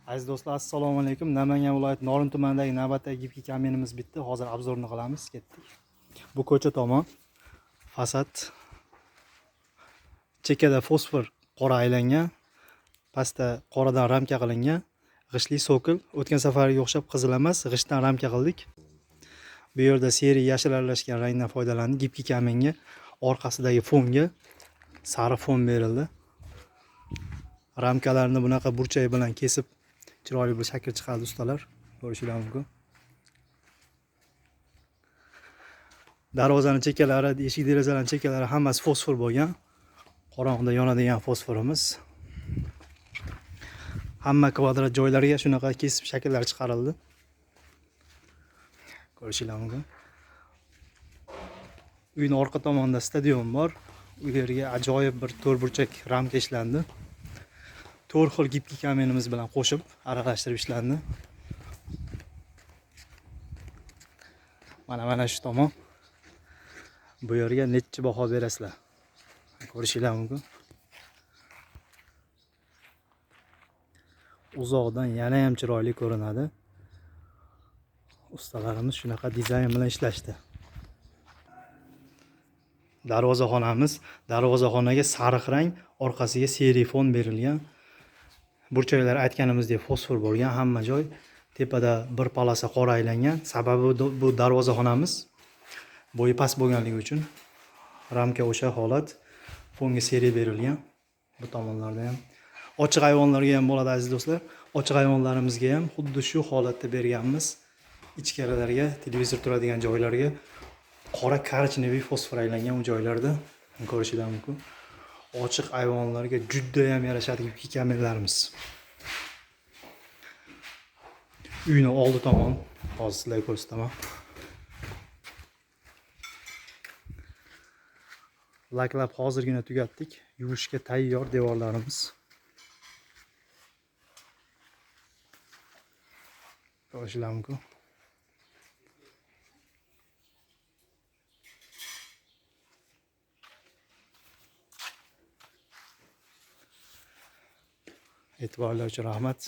Aziz do'stlar, assalomu alaykum. Namangan viloyati Norin tumanidagi navbatdagi gipki kaminimiz bitdi. Hozir obzorni qilamiz, ketdik. Bu ko'cha tomon fasad chekkada fosfor qora aylangan, pastda qoradan ramka qilingan, g'ishtli sokil. O'tgan safarga o'xshab qizil emas, g'ishtdan ramka qildik. Bu yerda seri yashil aralashgan rangdan foydalandik. Gipki kaminga orqasidagi fonga sariq fon berildi. Ramkalarni bunaqa burchak bilan kesib chiroyli bir shakl chiqardi ustalar. Ko'rishingiz mumkin. Darvozaning chekkalari, eshik derazalarning chekkalari hammasi fosfor bo'lgan. Qorong'ida yonadigan fosforimiz. Hamma kvadrat joylarga shunaqa kesib shakllar chiqarildi. Ko'rishingiz mumkin. Uyning orqa tomonida stadion bor. U yerga ajoyib bir to'rtburchak ramka ishlandi. 4 xil gipki kaminimiz bilan qo'shib aralashtirib ishlandi. Mana shu tomon. Bu yerga necha baho berasizlar? Ko'rishingiz mumkin. Uzoqdan yana ham chiroyli ko'rinadi. Ustalarimiz shunaqa dizayn bilan ishlashdi. Darvozaxonamiz, darvozaxonaga sariq rang, orqasiga seri fon berilgan. Burchaklar aytganimizdek fosfor bo'lgan hamma joy. Tepada bir palasa qora aylangan. Sababi bu darvozaxonamiz bo'yi past bo'lganligi uchun ramka o'sha holat, fonga seri berilgan. Bu tomonlarda ham ochiq ayvonlarga ham bo'ladi aziz do'stlar. Ochiq ayvonlarimizga ham xuddi shu holatda berganmiz. Ichkarilarga, televizor turadigan joylarga qora korичневый fosfor aylangan u joylarda ko'rishingiz mumkin. Ochiq ayvonlarga juda ham yarashadi gipki kaminlarimiz. Uyni oldi tomon hozir sizlarga ko'rsataman. Laklab hozirgina tugatdik. Yuvishga tayyor devorlarimiz. Ko'rishingiz mumkin. E'tiborlar uchun rahmat.